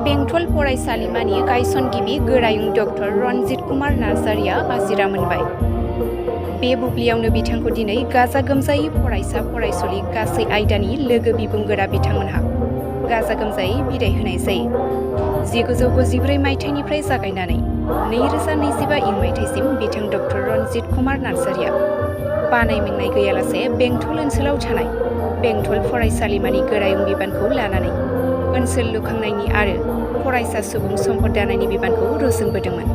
बेंटल फरायसालिमानि गायसनगिरि गोरायुं डक्टर रनजित कुमार नार्जारिया आजिरा मोनबाय। बे बुब्लियावनो बिथांखौ दिनै गाजा गोमजायै फरायसा फरायसुलि गासै आयदानि लोगो बिबुंगोरा बिथांमोनहा गाजा गोमजायै बिदाय होनाय जायो। 1994 मायथाइनिफ्राय जागायनानै 2025 मायथाइसिम बिथां डक्टर रनजित कुमार नार्जारिया बानाय मेंनाय गैयालासे बेंटल ओनसोलाव थानाय बेंटल फरायसालिमानि गोरायुं बिबानखौ लानानै ओनसोल लुखांनायनि आरो फरायसा सुबुं सम्पद दानायनि बिबानखौ रुजुनबोदोंमोन।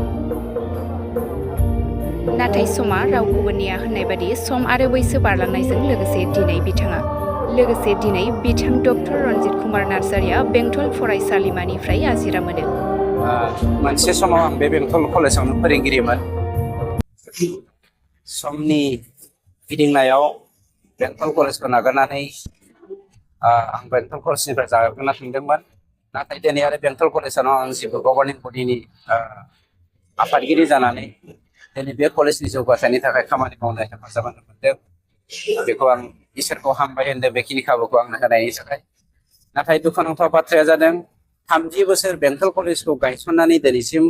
नाथाय समा रावखौबो नेया होननाय बादि सम आरो बैसो बारलांनायजों लोगोसे दिनै बिथां डक्टर रनजित कुमार नार्जारिया बेंटल फरायसालिमानिफ्राय आजिरा मोनो। मोनसे समाव आं बे बेंटल कलेजावनो फोरोंगिरिमोन। समनि गिदिंनायाव बेंटल कलेजखौ नागारनानै आं बेंटल कलेजनिफ्राय जागारना थांदोंमोन। नाथाय दिनै आरो बेंटल कलेजाव आं जेबो गभर्निं बडिनि आफादगिरि जानानै दिनै बे कलेजनि जौगाथायनि थाखाय खामानि मावनो हेफाजाब होनो मोनदों। बेखौ आं इसोरखौ हामबाय होनदों बेखिनि खाबुखौ आंनो होनायनि थाखाय। नाथाय दुखुनांथाव बाथ्राया जादों 30 बोसोर बेंटल कलेजखौ गायसननानै दिनैसिम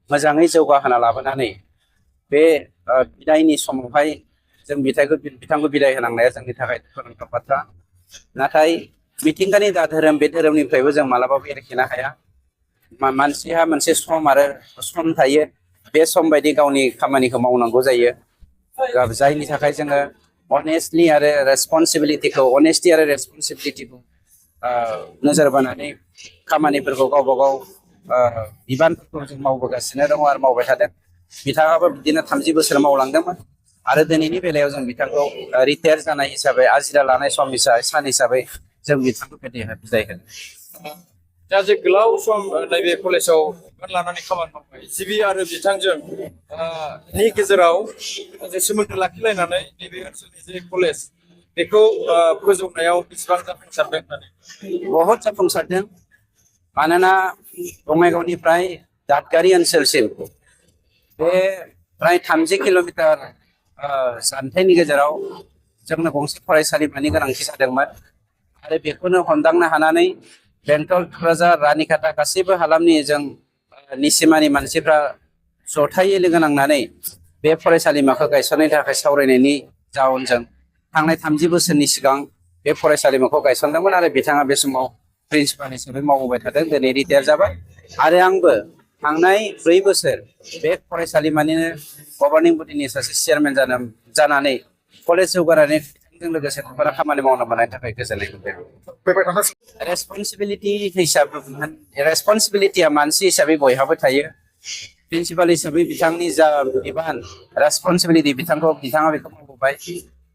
मोजाङै जौगाहोना लाबोनानै बे बिदायनि समावहाय जों बिथांखौ बिदाय होनांनाया जोंनि थाखाय दुखुनांथाव बाथ्रा। नाथाय मिथिंगानि दा धोरोम बे धोरोमनिफ्रायबो जों मालाबाबो एरखेनो हाया। मानसिहा मोनसे सम आरो सम थायो। बे सम बायदि गावनि खामानिखौ मावनांगौ जायो। जायनि थाखाय जोङो अनेस्टि आरो रेसपन्सिबिलिटिखौ नोजोर बोनानै खामानिफोरखौ गावबा गाव बिबानफोरखौ जों मावबोगासिनो दङ आरो मावबाय थादों। बिथाङाबो बिदिनो 30 बोसोर मावलांदोंमोन आरो दिनैनि बेलायाव जों बिथांखौ रिटायार जानाय हिसाबै आजिरा लानाय सान हिसाबै जों बिथांखौ बिदाय होदों। दा जे गोलाव सम नैबे कलेजाव बिबान लानानै खामानि मावबाय जिबि आरो बिथांजों नि गेजेराव जे सोमोन्दो लाखिलायनानै नैबे ओनसोलनि जे कलेज बेखौ फोजौनायाव बेसेबां जाफुंसारदों होननानै? बहुत जाफुंसारदों। मानोना बङाइगावनिफ्राय दादगारि ओनसोलसिम बे प्राय 30 किल'मिटार जानथायनि गेजेराव जोंनो गंसे फरायसालिमानि गोनांथि जादोंमोन आरो बेखौनो हमदांनो हानानै बेंटल थुक्राझार रानिखाता गासैबो हालामनि जों निसिमानि मानसिफ्रा जथायै लोगो नांनानै बे फरायसालिमाखौ गायसननायनि थाखाय सावरायनायनि जाउनजों थांनाय 30 बोसोरनि सिगां बे फरायसालिमाखौ गायसनदोंमोन आरो बिथाङा बे समाव प्रिन्सिपाल हिसाबै मावबोबाय थादों। दिनै रिटायार जाबाय आरो आंबो थांनाय 4 बोसोर बे फरायसालिमानिनो गभर्निं बडिनि सासे चेयारमेन जानानै कलेज जौगानायजों लोगोसे खामानि मावनो मोननायनि थाखाय गोजोननाय मोनदों। रेसपन्सिबिलिटिया मानसि हिसाबै बयहाबो थायो। प्रिन्सिपाल हिसाबै बिथांनि जा बिबान रेसपन्सिबिलिटि बिथाङा बेखौ मावबोबाय।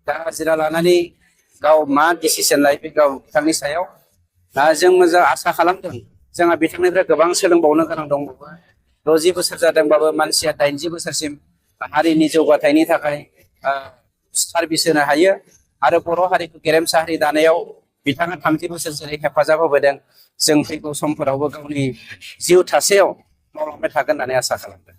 दा हाजिरा लानानै गाव मा डिसिसन लायो बे बिथांनि सायाव। दा जों मोजां आसा खालामदों जोंहा बिथांनिफ्राय गोबां सोलोंबावनो गोनां दंबावो। 60 बोसोर जादोंबाबो मानसिया 80 बोसोरसिम हारिनि जौगाथायनि थाखाय सार्भिस होनो हायो आरो बर' हारिखौ गेरेमसा हारि दानायाव बिथाङा 30 बोसोरसो हेफाजाब होबोदों। जों फैगौ समफोरावबो गावनि जिउ थासेयाव मावलांबाय थागोन होननानै आसा खालामदों।